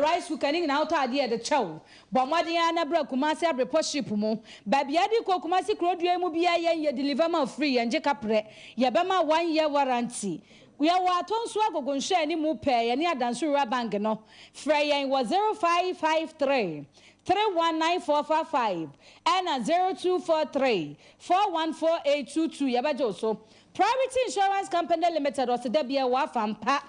Rice cooker ne nyinaa wotɔ adeɛ yɛde kyɛ wo. Bɔ mmɔden ara na bra Kumasi Abrepɔ ship mu. Baabi a wode kɔ Kumasi kuro dua yi mu biara yɛn yɛ deliver ma wo free, yɛngye kaprɛ. Yɛbɛma one year warranty. Yɛwɔ Atonsu Agogo nhwɛani mu pɛɛ, yɛne Adanso Rural Bank no. Frɛ yɛn wɔ 0553 319455 ɛna 0243 414822 yɛbɛgye wo so. Priority Insurance Company Limited ɔse da biara wɔ afa mpa.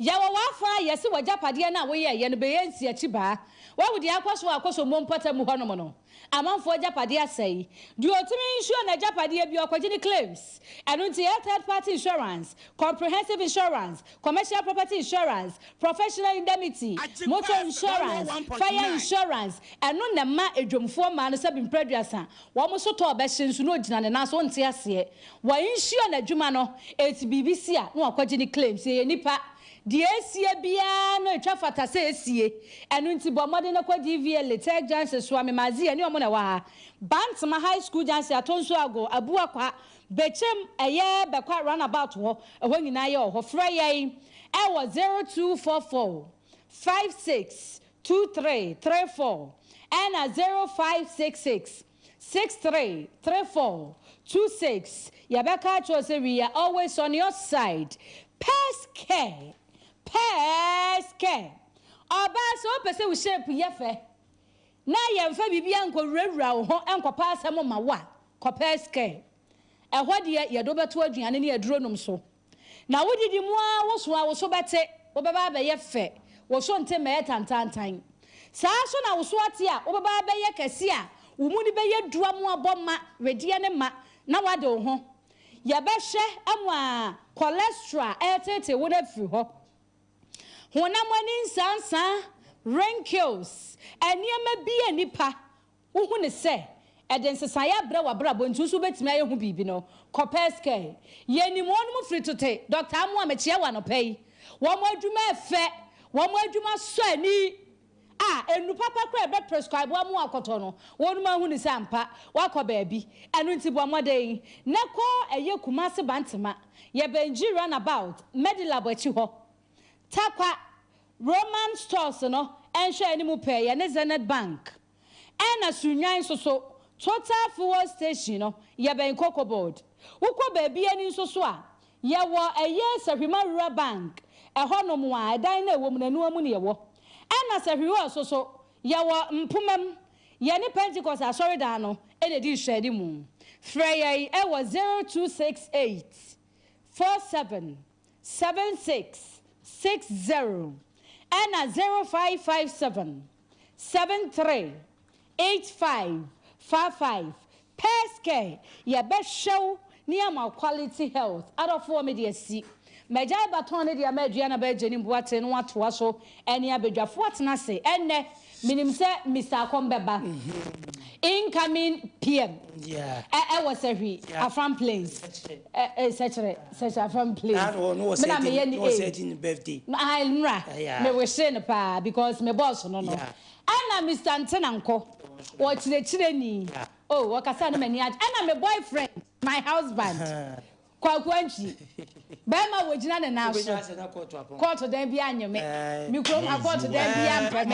Yɛwɔ w'afa a yɛse w'agyapadeɛ no a woyɛeɛ no bɛyɛ nsiakyibaa. Woahu deɛ akɔ so wɔ Akosombo mpɔtam hɔnom no? Amanfoɔ agyapadeɛ asɛe. Deɛ ɔtumi insure n'agyapadeɛ biara ɔkɔgye ne claims. Ɛno nti yɛyɛ third party insurance, comprehensive insurance, commercial property insurance, professional indemnity, motor insurance, fire insurance. Ɛno na ɛma adwamfoɔ mmaa no sɛbi mprɛ aduasa wɔn so tɔ ɔbɛhye nso na ɔgyina ne nan so wonte aseɛ. Wa insure n'adwuma no eti biribi si a na wakɔgye ne claims. Yɛyɛ nnipa. Deɛ esie biara no etwa fata sɛ esie. Ɛno nti bɔ mmɔden na kɔ DVLA, Tech Junction, Suame Mazie ɛne wɔn na ɛwɔ ha. Bantama High School Junction, Atonsu Ago, Abuakwa, Bekyem, ɛyɛ Bɛkwa Runabout hɔ, ɛhɔ nyinaa yɛ wɔ hɔ. Frɛ yɛn ɛwɔ 0244 56 23 34 ɛna 0566 63 34 26. Yɛbɛka akyerɛ wo sɛ we are always on your side. Pɛs care, pɛs care. Ɔbaa sɛ wopɛ sɛ wo shape yɛ fɛ na yɛmfa biribiara nkɔwurawura wo ho nkɔpa asɛm mma wo a, kɔ pɛs care. Ɛhɔ deɛ yɛde wo bɛto aduane ne aduro nom so. Na wodidi mu ara wo so a wo so bɛte, wobɛba abɛyɛ fɛ, wo so nte mmɛyɛ tantaantan. Saa ara nso na wo so ate a, wobɛba abɛyɛ kɛse a wo mu no bɛyɛ du amoa bɔ ma wedeɛ no ma na woade wo ho. Yɛbɛhwɛ ama cholesterol a ɛreteetee wo no afiri hɔ. Honam ani nsansa, wrinkles, nneɛma bi a nnipa Wohu no sɛ ɛde nsesaeɛ abrɛ w'abrabɔ nti wo nso wobɛtumi ayɛ ho biribi no, kɔ Pɛskɛɛ. Yɛnim wɔnom firi tete. Dɔkta Amoah mekyea wo anɔpa yi. Wɔn adwuma ɛfɛ, wɔn adwuma sɔ ani a nnuru papa koraa a ɛbɛ prescribe ama woakɔtɔ no, wɔnom ahu no sɛ ampa woakɔ baabi. Ɛno nti bɔ mmɔden na kɔ ɛyɛ Kumasi Bantama, yɛbɛn G Runabout, Medilab akyi hɔ. Tarkwa, Roman Stores no nhwɛ anim pɛɛ yɛne Zenith Bank. Ɛna Sunnwan nso so, Total Fuel Station no, yɛbɛn Cocoa Board. Wokɔ baabi ani nso so a, yɛwɔ ɛyɛ Sahwima Rural Bank, ɛhɔ nom a, ɛdan no a ɛwɔ mu no, ɛno ara mu na yɛwɔ. Ɛna Sahwihɔ nso so, yɛwɔ Mpoma mu, yɛne Pentecost Asɔredan no na ɛdi nhwɛanimu. Frɛ yɛn wɔ 0268 47 76 60 ɛna 0557 73 85 55 Pɛskɛ yɛbɛhwɛ wo ne ama wo quality health adɔfoɔ mede asi magyae baton no de ama Aduana Bɛgyeni Boateng na watoa so ɛne abadwafoɔ atena ase ɛnnɛ menim sɛ Mister Akɔm bɛba incoming PM ɛwɔ Sahwi Afram Plains Sɛkyerɛ Sɛkyerɛ Afram Plains me na meyɛ ne aide nnora me wishee no paa because me boss no no ɛna Mister Ntenankɔ ɔkyerɛkyerɛni oh ɔkasa no m'ani agye ɛna me boyfriend my husband Kwaku Antwi, bɛrima a wɔgyina ne nan so, kɔɔto dan biara nye me, me kurom ha kɔɔto dan biara mpɛ me.